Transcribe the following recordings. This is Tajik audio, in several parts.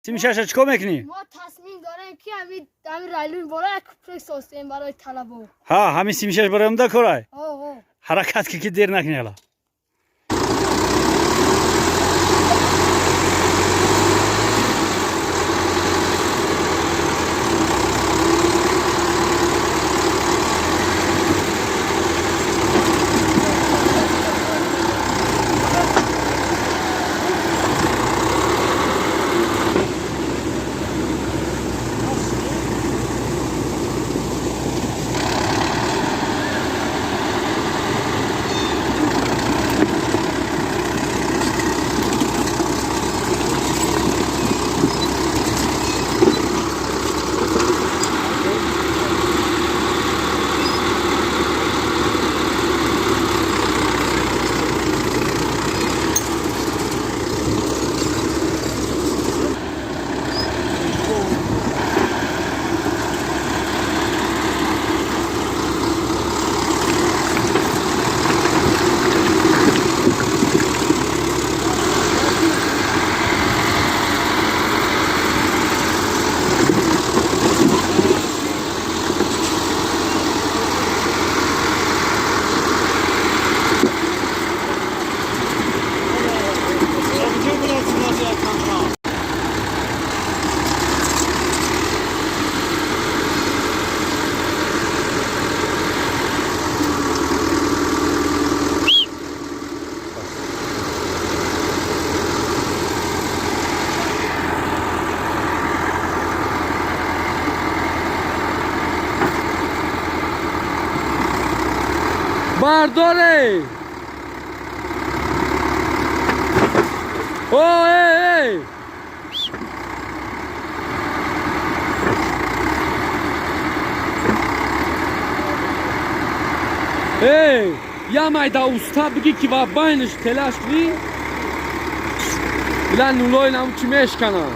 Сими шаша чикор мекунӣ? Мо тасмим дорем, ки ҳамин райлуи боло як куприк созем барои талабо. Ҳа, ҳамин 36 барои омда корай. О. Ҳаракат ки, ки дер накунӣ ҳала. Бардоре! О, эй, эй! Эй, я майда уста биги, ки ва байниш телаш кунӣ, била нулои нам чӣ мешканам.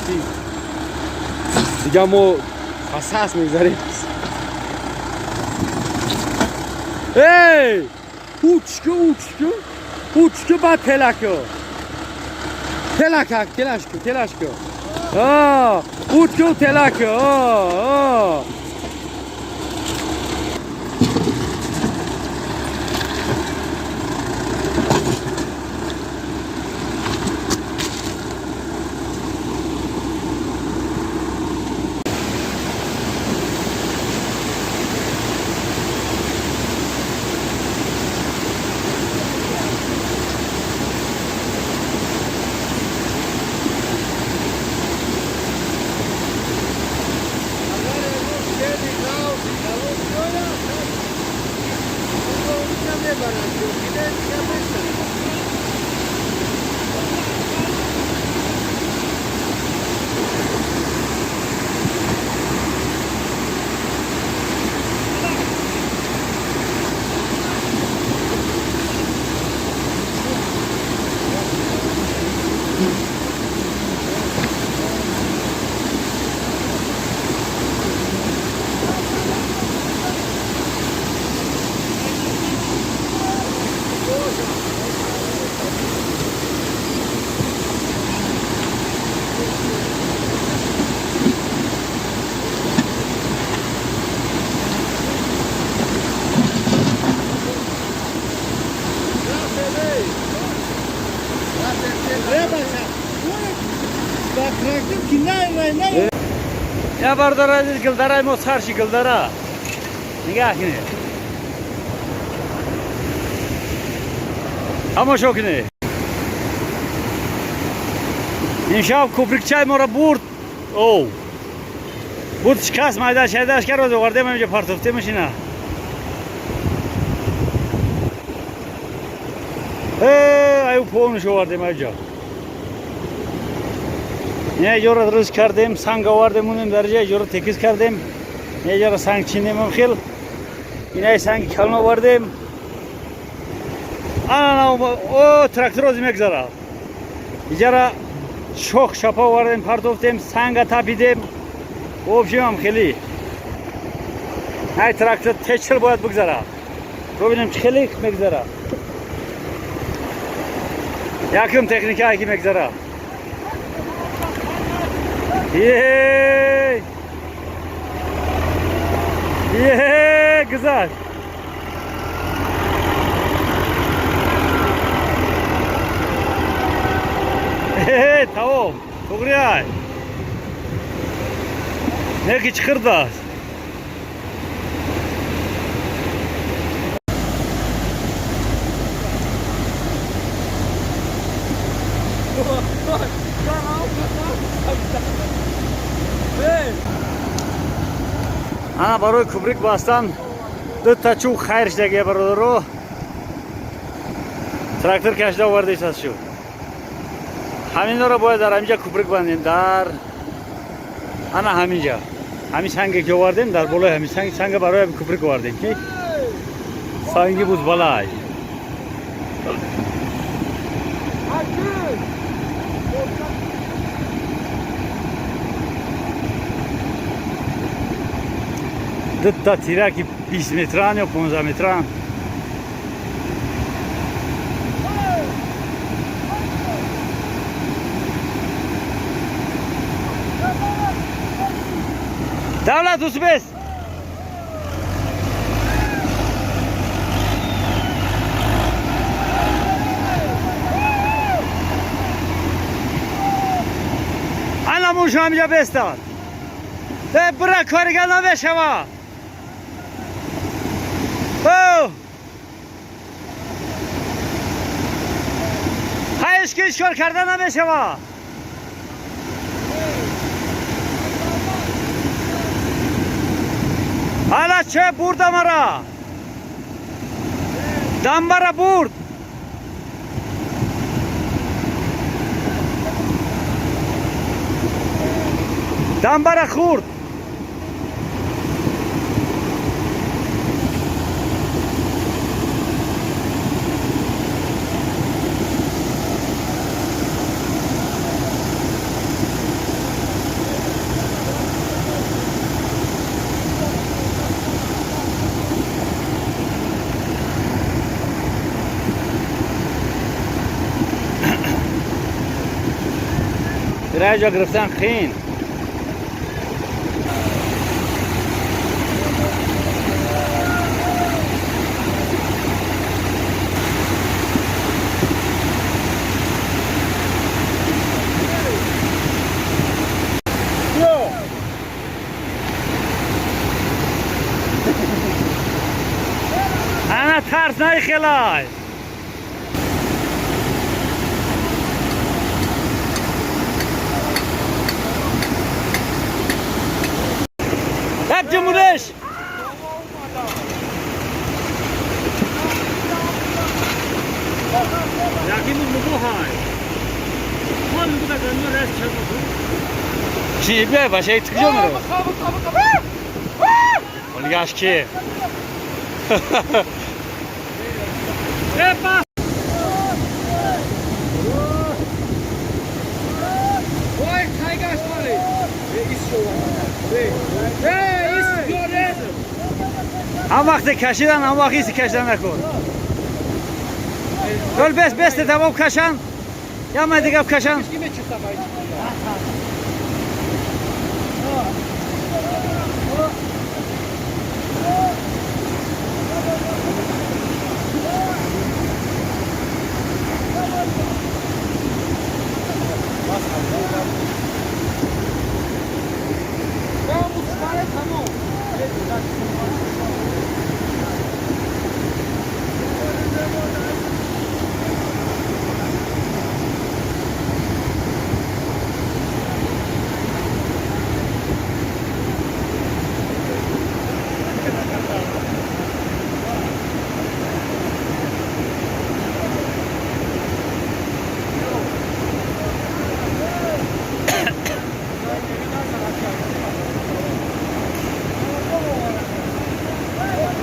Чи дига мо хасас мегзарем. Эй, учку, учку, учку, ба телаку, телакак, телашку, телашку, учку, телаку. О. Я бардор азиз, гилдарай мо сарши, гилдара нигаҳ кунед, тамошо кунед. Имшаб куприкчай моро бурд, оу бурд, шикаст, майда шайдаш кард, овардем инҷа партофтемаш. Ина аю понуш овардем аҷа, ина иҷора дуруст кардем, санг овардем, унем дарҷа иҷора текиз кардем, ина иҷора санг чиндем, хел инаи санги калон овардем. Ана о трактор ози мегзарад. Иҷара шох шапа овардем, партофтем, санга тапидем. В общем, ам хеле ай трактор течил бояд бигзарад, бибинем чӣ хеле мегзарад. Якум техникае ки мегзарад. Ей! Ей, гузашт. Эй, тамом, туғри ай. Неки чиқирдааст. Ана барои кубрик бастан дута чӯб хайр шудагия, бародаро. Трактор кашида овардаистад шу. Ҳаминро бояд дар ҳаминҷа кубрик бандем, дар ана ҳаминҷа. Ҳамин санге ки овардем, дар болои ҳамин санг, санга барои ҳамин кубрик овардем, ки санги буз балай. Дута тираки 20 метран ё 15 метран. Давлат усбес. Ана мушу ҳамиҷа бестад. Э, бира, коригар намешава. О! Ҳайш ки ҳеҷ кор карда намешава. Ана че бурда мара? Дамбара бурд. Дамбара хӯрд. Раҷа гирифтан қиин. Ана тарс наихелай. Hep cumhuriyet. Чи бе, баша тикҷо меро. Олгаш ки. Епа! Ой, хайгаш мари. Эй, ис ёре. Ҳам вақте кашидан, ҳам вақт иси кашидан накун. Гол бес бес тамом кашан. Яма дигар кашан.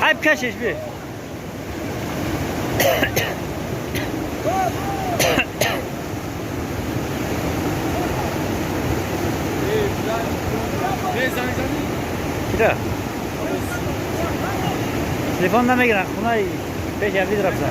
Айб кашиш би. Кира. Телефон намегиран, хонаи пеш авид рафта.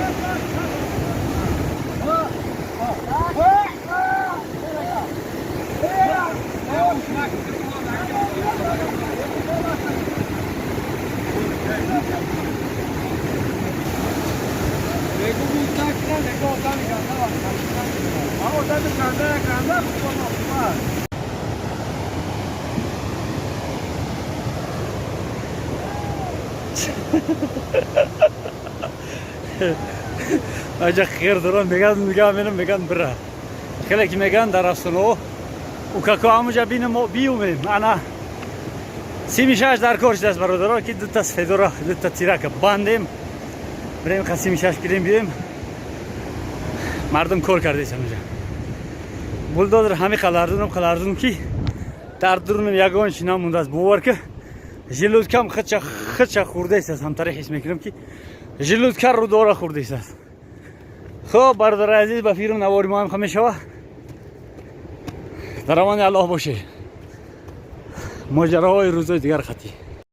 Аҷа хер дорам, меган, меган, менам, меган бира. Хеле ки меган дар афсонаҳо укако ҳамуҷа бинам биумем. Ана сими шаш дар кор шудааст, бародаро, ки дута сфедора, дута тирака бандем. Бирем қа сими шаш гирем биёем. Мардум кор кардааст ҳамуҷа. Булдозер ҳами қалардунам, қалардунам ки дар дурунам ягон чи намондааст. Бовар ки желудкам хича хича хӯрдааст, ҳамтаре ҳис мекунам ки желудка рудора хӯрдааст. Хоб, бародари азиз, ба фирм навори мо ҳам мешава. Дар амони Аллоҳ бошед. Моҷароҳои рӯзои дигар хатӣ.